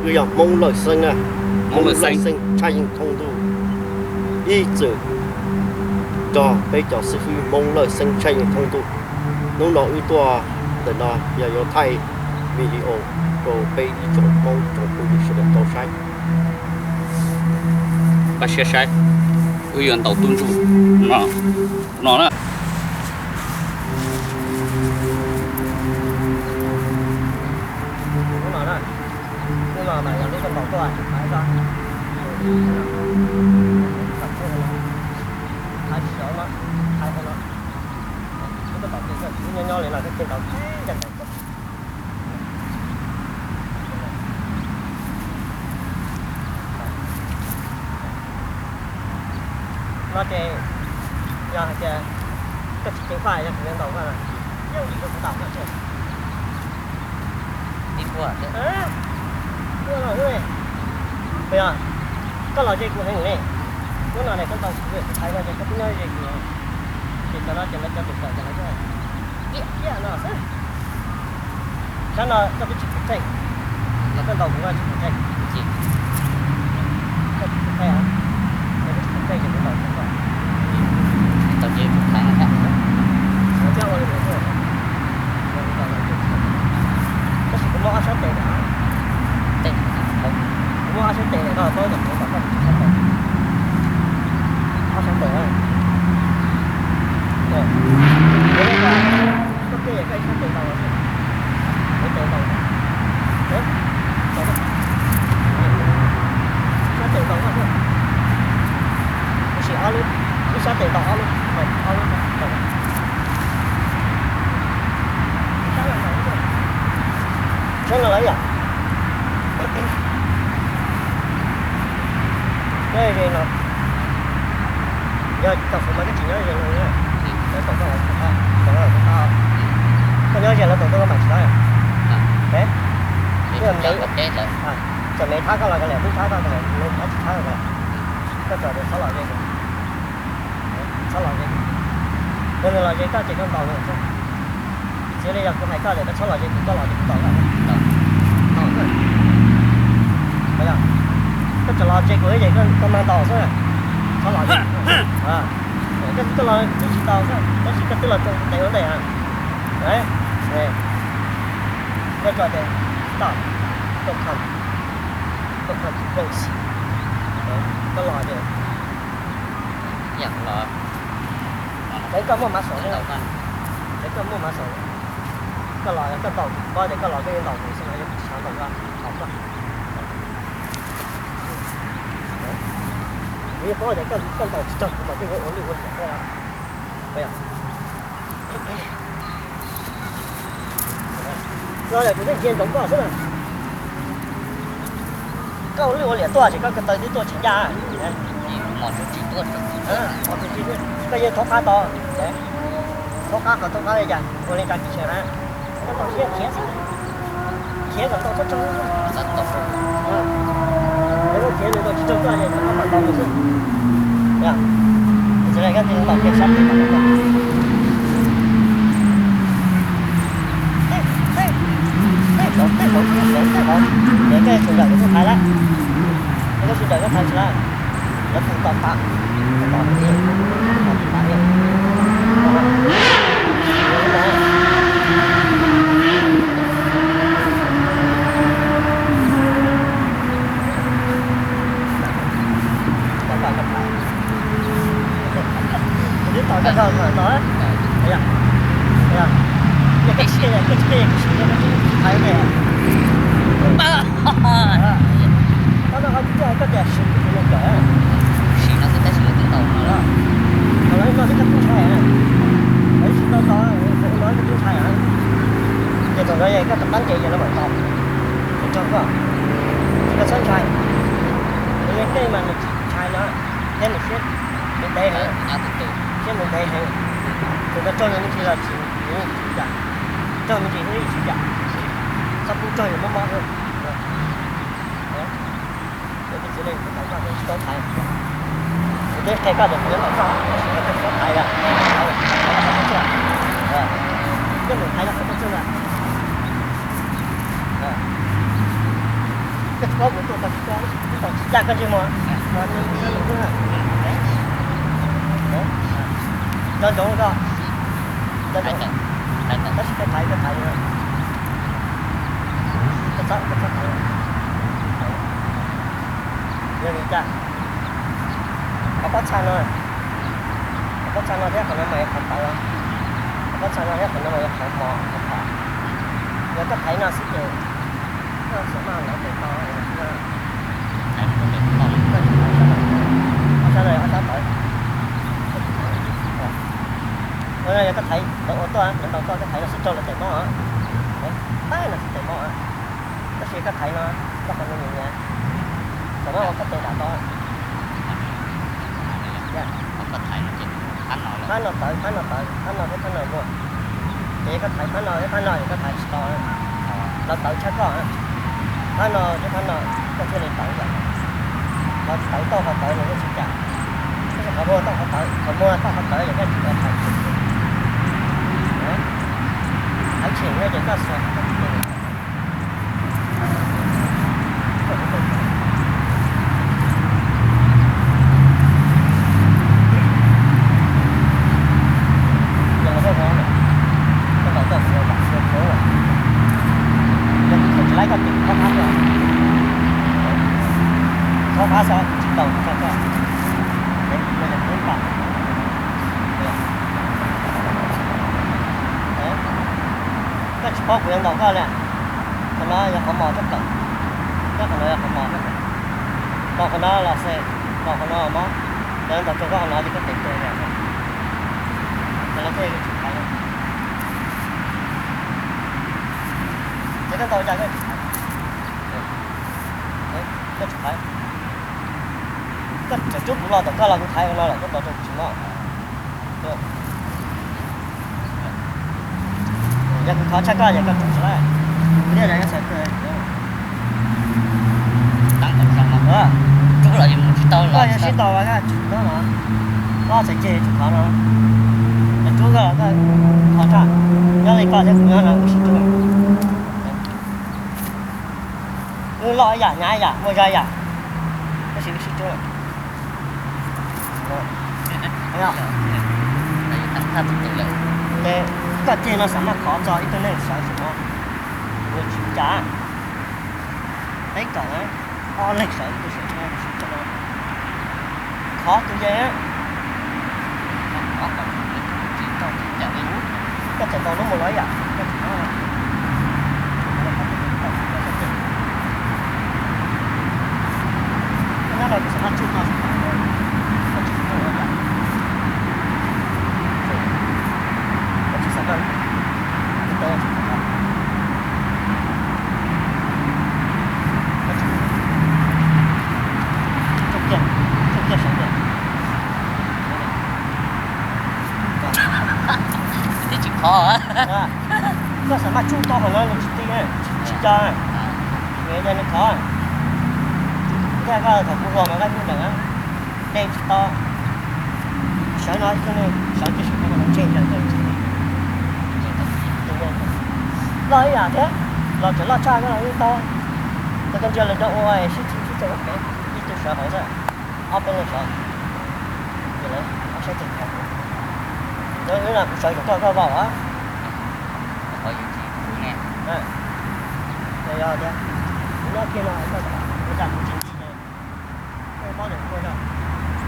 Wb yog Hmoob Lawj Xeeb na, Hmoob Lawj Xeeb tshaj yeej thoob ntuj, ib txwm nrog peb cov xib fwb Hmoob Lawj Xeeb tshaj yeej thoob ntuj. Hnub no wb tuaj ntawm no yog yuav thaij video rau peb ib tsoom Hmoob tsoom phooj ywg sawv daws tau saib. Pab siab saib, wb yuav ntaus tub ntsuj no na. Hnub no mas yog lub koj ntaus tuaj tsis thaiv, tsis thaiv no, lub koj ntaus tuaj tsis nyob nyob li no koj cia ntaus tib ncaug ntaus tuaj. No ces yog hais tias koj tsis ceev faj yog kuv yuav ntaus koj, yeej vim rau kuv ntaus koj xwb. Ua los, puas yog? Koj los ze kuv heev ne. Hnub no ne koj ntaus kuv, kuv thaiv no ces koj twb nyob ze kuv. Ces cov no ces lawv cov tus kawm ces lawv tiag tiag no xwb. Sab no koj twb tsis pom tseg, los koj ntaus kuv koj tsis pom tseg. Koj tsis pom tseg, koj tsis pom tseg ces kuv ntaus kuv koj. Tab sis kuv muaj ob sab tes na. Kuv muaj ob sab tes na, koj paub tias kuv ntaus koj tsis sab tes. Ob sab tes na. Koj cia koj ib sab tes ntaus los xwb. Ib tes ntaus, ib sab tes ntaus koj xwb. Tab sis ob lub, ib sab tes ntaus ob lub, ob lub. Sab no lawm yom. Nyob ze no, yog tau fuv mas koj tsis nyob ze no, lawv kom koj los, koj nyob ze lawv kom koj mam tsis tau. Txawm me thab koj los koj liam, tub thab koj koj liam, tub thab tsis thab koj liam. Koj tso tias txhob los ze kuv, txhob los ze kuv. Yog nws los ze koj ces koj ntaus nws xwb. Txiav li yog kuv hais koj tias koj txhob los ze kuv, koj los ces kuv ntaus koj. Ntaus koj. Koj tseem los ze kuv ces koj mag ntaus xwb, txhob los ze. Koj twb los kuv tsis ntaus xwb, tab sis koj twb los rau kuv tes ua ntej. Koj tso tias stop, don't come, don't come too close. Koj los ces Koj muaj mav xaum, koj muaj mav xaum. Koj los koj ntaus, kuv paub tias koj los koj yeej ntaus kuv xwb no, yog kuv tsis xav ntaus koj, ntaus koj. Kuv yeej paub tias koj ntaus tsis raug kuv mas koj yuav ua lwj ua liam thiab. Los yog kuv twb ntsia ntsoov koj xwb na. Koj ua lwj ua liam tuaj ces koj ko taw twb tuaj tsis ncaj. Koj yeej thaub qab tau, thaub qab qhov thaub qab li cas ua li cas tsis tsheej na. Koj tau siab khiav xwb, khiav kom tau txhob raug. Khiav nws tau tsis raug koj ces koj mam ntaus nws xwb. Yog, tsis li koj tig ntaus kiag sab tim no. Tej hauv, tej hauv, tej hauv, tej hauv. Ces koj sawv ntawm koj thaiv lawm, koj sawv ntawm koj thaiv tsis lawm. Lawv tus tom tas, tom tas, tom tas. Kuv twb tom koj dhau no, no. Koj tsis, koj tsis, koj tsis thaiv ne. Koj no qhov twg koj tias siv kuv tus neeg kawm. Siv no xwb tab sis lawv twb ntaus no los. Lawv no xwb koj twb ntshai, lawv tsis tau tau, lawv no koj twb ntshai. Ces thaum no koj rov qab ntsia ces lawv mam ntaus. Tsis raug koj, koj txhob ntshai. Nws yog koj mas nws tsis ntshai no, thiab nws siab ntev heev, siab ntev heev. Thaum koj raug nws me ntsis los tsis, nws yeej tsis ua cas, raug me ntsis thiab yeej tsis ua cas. Txhob pub raug yus mob mob xwb. Ces txiv li kuv ntaus koj thiab tsis tau thaiv. Kuv twb qhia koj tias kuv yuav ntaus koj, tab sis koj tsis tau thaiv. Koj mus thaiv rau qhov koj txog ntawd, koj tsis Caj koj ntsej muag. Nco ntsoov koj. Nco ntsoov. Tab sis koj thaiv, koj thaiv. Koj txhob, koj txhob thaiv. Yog li cas? Qhov pob txha no, qhov pob txha no thiab qhov no mas yog qhov tawv. Qhov pob txha no thiab qhov no mas yog qhov mos, qhov tham. Yog koj thaiv no xwb ces koj xam maj lawv tes tau. Ob sab no, ob sab tawv. Yog koj thaiv ntau ua tuaj, lawv ntaus koj, koj thaiv no xwb raug lawv tes mob. Pab no xwb tes mob. Tab sis koj thaiv no, koj qhov no nyias nyias, xam maj ua koj tes dam tau. Phab no tawv, phab no tawv, phab no thiab phab no muaj. Ces koj thaiv phab no thiab phab no ces koj thaiv tsis tau. Lawv tawv tshaj koj. Phab no thiab phab no koj thiaj li tawv yam. Qhov tawv tau qhov tawv los koj tsis kam. Tab sis qhov muag tau qhov tawv, qhov muag tau qhov tawv ces koj tsis tau thaiv. Thaiv tseem no ces koj xuas koj tsis tau. Yog los koj, koj ntaus txoj xiav, xiav hauv, yog kuv tsis laib koj ces kuv txhob phab tuaj. Txhob phab xwb, kuv tsis ntaus kuv txog koj. Koj tsis paub kuv yuav ntaus koj li. Qhov no yog qhov mos tshaj plaws, thiab qhov no yog qhov mos tshaj plaws. Ntaus qhov no los xes, ntaus qhov no mob, yog ntaus rau koj qhov no ces koj tes tuag yam. Ces lawv thiaj li tsis thaiv. Ces koj ntaus cas koj tsis thaiv? Koj tsis thaiv. Koj tseem rub kuv los tom koj los kuv thaiv ua no lawm koj ntaus rau kuv tsis mob. Yog kuv khov tshaj koj ces koj rub tsis laij. Kuv thiaj li yuav xav kawg. Koj yuav sib ntaus los koj tsis ntaus los, koj txhais ceg tsis khov no, es rub koj los koj khov tshaj. Nyob li koj thiab kuv nyob no wb sib rub. Wb loj ib yam, hnyav ib yam, muaj zog ib yam, tab sis wb sib rub. Ces koj ceg no xam maj khov txog ib tug neeg sawv tsees no, nws tsis cas. Peb kawm na, ob leeg sawv ib tug sawv tsees no, khov tus yees. Koj txawm ntaus lub mus los ib yam, koj tsis khov. Koj nyob no kuv xam maj tsuj koj, koj tsis khov ua cas. Koj tsis xam maj, koj tsis khov. Tsuj kiag, tsuj kiag sawv kiag. Twb tsis khov. Koj xam maj tsuj tau qhov no nws tsis ti, tsis co. Nws yog nws khov. Kuv thaij koj thaum kuv hluas mas koj yeej nrawm, de tsis tau. Sawv no ib tug neeg sawv tsis sawv no ntse ntawm ntawm tsis ti. Loj ib yam thiab, los tseem loj tshaj koj los yeej tau. Ces koj ntsia lawv cov ua sib txhij sib txeem ua kev, ib tug sawv hauv xwb, ob peb leeg sawv, ces lawv ob sab ceg khov kuv. Yog wb no kuv sawv tseem koj, koj vau. Yog tias kuv nyob kiag no koj vau, ua cas kuv tsis ntxi ces koj paub tias kuv muaj zog.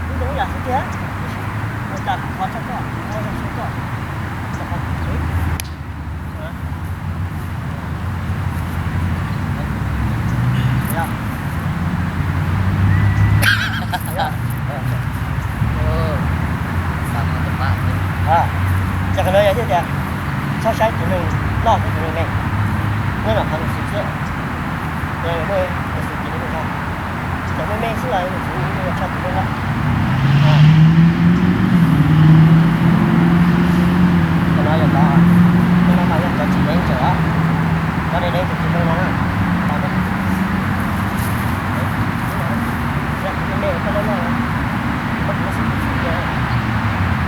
Wb zoo ib yam xwb tiag, tiam sis ua cas kuv khov tshaj koj, kuv muaj zog tshaj koj, rau qhov kuv phem. Ces qhov no yog tias txhob saib tus neeg loj thiab tus neeg me, nyob ntawm qhov nws xwm xwb. Yog nws muaj nws xwm ces nws muaj zog, tsis tas muaj me xwb los nws xwm nws muaj zog tshaj tus neeg loj. Qhov no yog cov, cov no mas yog cov tsis deev ntsaum, cov deev deev ces tsis zoo no na. Yog kuv me me koj loj loj, koj muab kuv lub xwb kuv xwm tiag,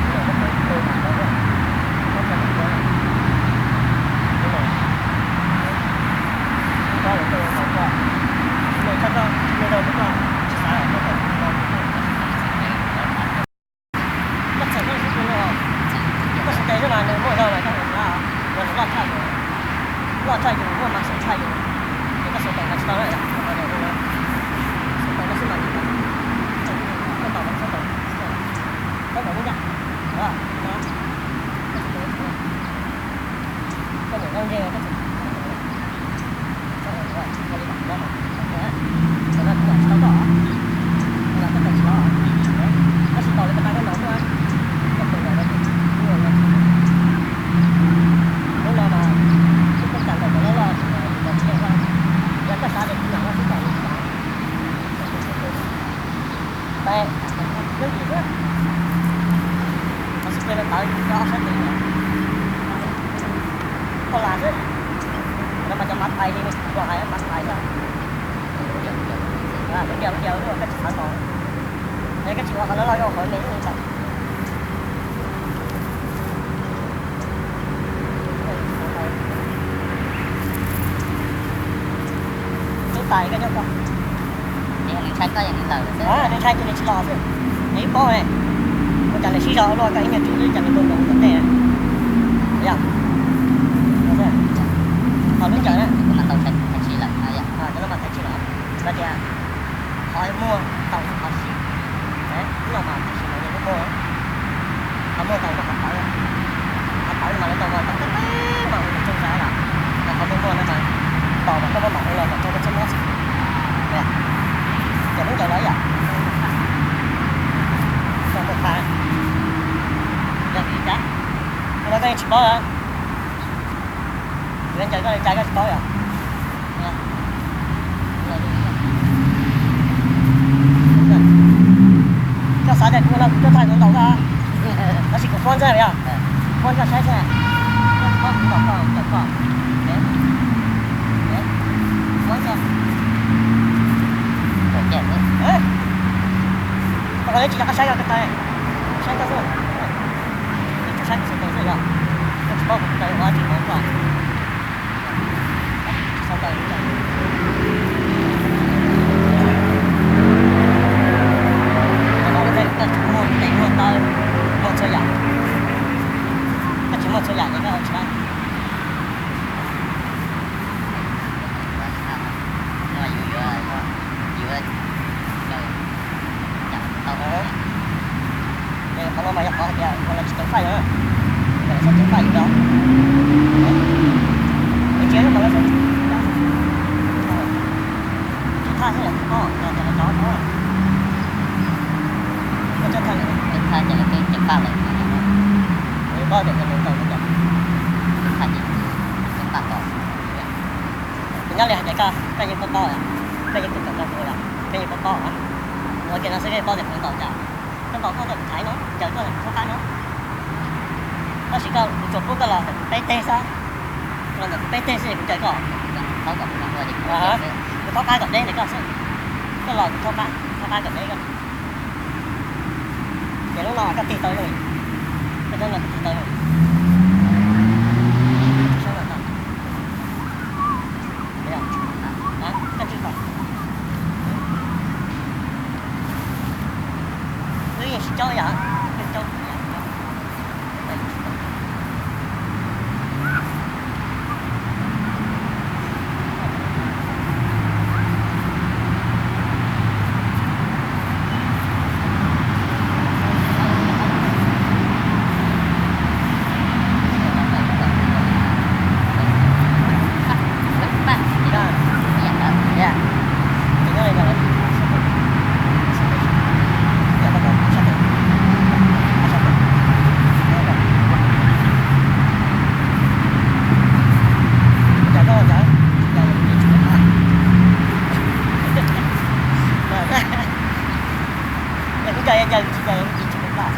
kuv los muab tau ib tug neeg mus tau na. Kuv no, kuv paub lawm koj yuav ntaus koj, kuv me tshaj koj, me zoo tshaj koj, tsis xav Yus muaj mas xub tshaj yus, ces koj xub tau mas tsis tau na, xub tau no xwb mas, koj tau mas xub tau, txhob tau lub ncaj, koj nyuam koj ntseeg koj tsis ua li no kuv mam tsis tau koj, koj tsis tau li koj tab koj ntaus xwb, koj tus ntawd no ces ua no, lub no mas twb poob kas ntawm cov loj loj ces nws ntaus tsis yeej koj, yog koj xav tias kuv ntaus no xwb ces nws tsis ntaus. Tab, tab sis kuv twb yim xwb, tab sis kuv no tawv cov ob sab tes, koj lam xwb, no mas cov mav thais li, kuv hais mav thais xwb. Lub diav lub diav lub koj tsis xav ntaus, yog koj tsis ua qhov loj loj koj ua qhov me me ntawd. Rub tas koj nyob koj. Nws ntshai koj, nws ntshai ces nws tsis los xwb. Nws ib paub ne, ua cas nws sib zog luaj koj ib nyuag rub xwb cas nws tuaj nkaus tom tej. Yog, ho lub ntawd na, cov no mas thaiv tsis lawm, no tias qhov muag tau qhov sib, lub no mas tam sim no yog lub muag, qhov muag tau rau qhov tawv, qhov tawv mas lawv tau tau teb teb mas ua tus tsooj zog lawm, mas qhov muag muag no mas tau mas koj muab mam ua los kom tso koj txhob mob xwb. Ces lub ntawd los ib yam, tau muag tag, yog vim cas, ua no koj yeej tsis paub. Kuv yuav ncaws koj li cas koj tsis paub yom? Koj xav tias kuv no kuv tuaj thaij kuv ntaus koj, tab sis kuv fob ntxawg yog, fob koj saib xwb, koj fob kuv ntaus koj, ncaws koj, fob koj. Koj qhov tsis yog koj saib koj ko taw, saib koj xwb. Koj tsuas saib kuv xwb tau xwb yog, koj tsis paub kuv ko taw ua dab tsi hauv koj. Koj tsis muaj tes muaj taw, muaj txhua yam, koj tsis muaj txhua yam ces koj ua tsis tau. Qhov no mas yog qhov hais tias ua lawv tsis ceev faj yus, lawv tsis ceev faj yus no, ib tsis mas lawv tsis thaj xwb los tsis paub, cov lawv cov no, koj txhob thaj lawm, txhob thaj ces lawv ceev faj lawm, paub tias yog lawv ntaus li cas, txhob thaj ces ceev faj tod. Kuv nyob li hais tias koj, koj yeej paub paub, koj yeej kawm kawm nrog kuv lawm, koj yeej paub paub, ua kiag no xwb koj yeej paub tias kuv ntaus cas. Koj ntaus koj ntawm kuv thaiv no, ncaws koj ntawm kuv thaub qab no. Tab sis koj, kuv tsuas pub koj los ntawm kuv peb teg xwb, los ntawm kuv peb teg xwb kuv ncaws koj. Kuv thaub qab kom deb ntawm koj xwb, koj los kuv thaub qab, thaub qab kom deb koj. Ces lub no koj tig tau zoo li, koj cov no kuv tig tau zoo li. Koj ntswj kom, wb yeej sib caub yam, yeej caub. Yog kuv ncaws yog ncaws, kuv tsis ncaws kuv tsis pom plab.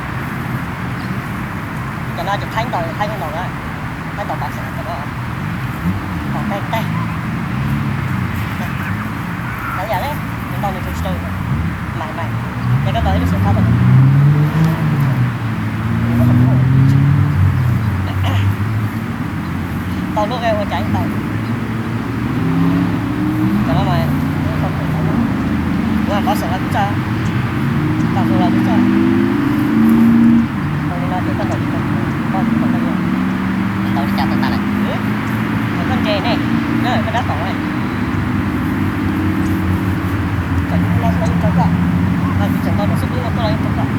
Cov no ces thaib ntaus, thaib ntaus na, thaib ntaus pas xeem ko, ntaus teg teg. Tau yam li, nws ntaus nws tsuas tsis tau, mais mais, ces koj ntaus ib lub xeem thab tau. Tau lub ua cas tau. Cov no mas, qhov xeem los kuv txawj, tau hu los kuv txawj. Tau li no ces koj ntaus tsis tau, koj tsis tau koj yeej ntaus li cas tau tas lawm. Thaum koj nres ne, Koj dab tom, kom yus los los yeej tau koj, los kuv tseem tau rau xub pib no tuaj los yeej tau koj.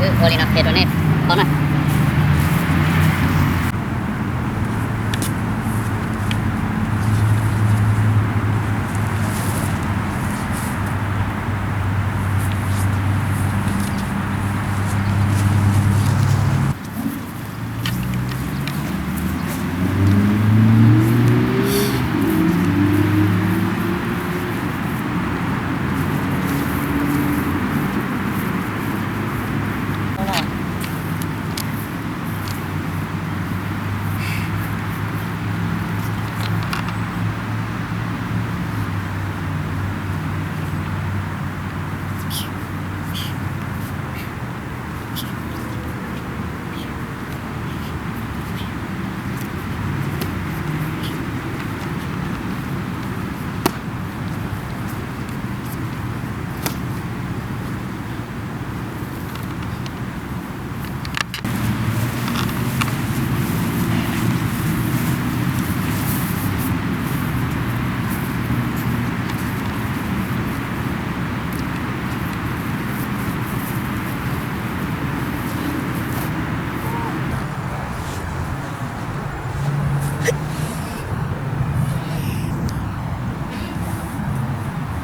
Wb ua li no qhia rau nej paub na.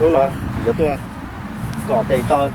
Hnub no yuav tuaj kom tes taw.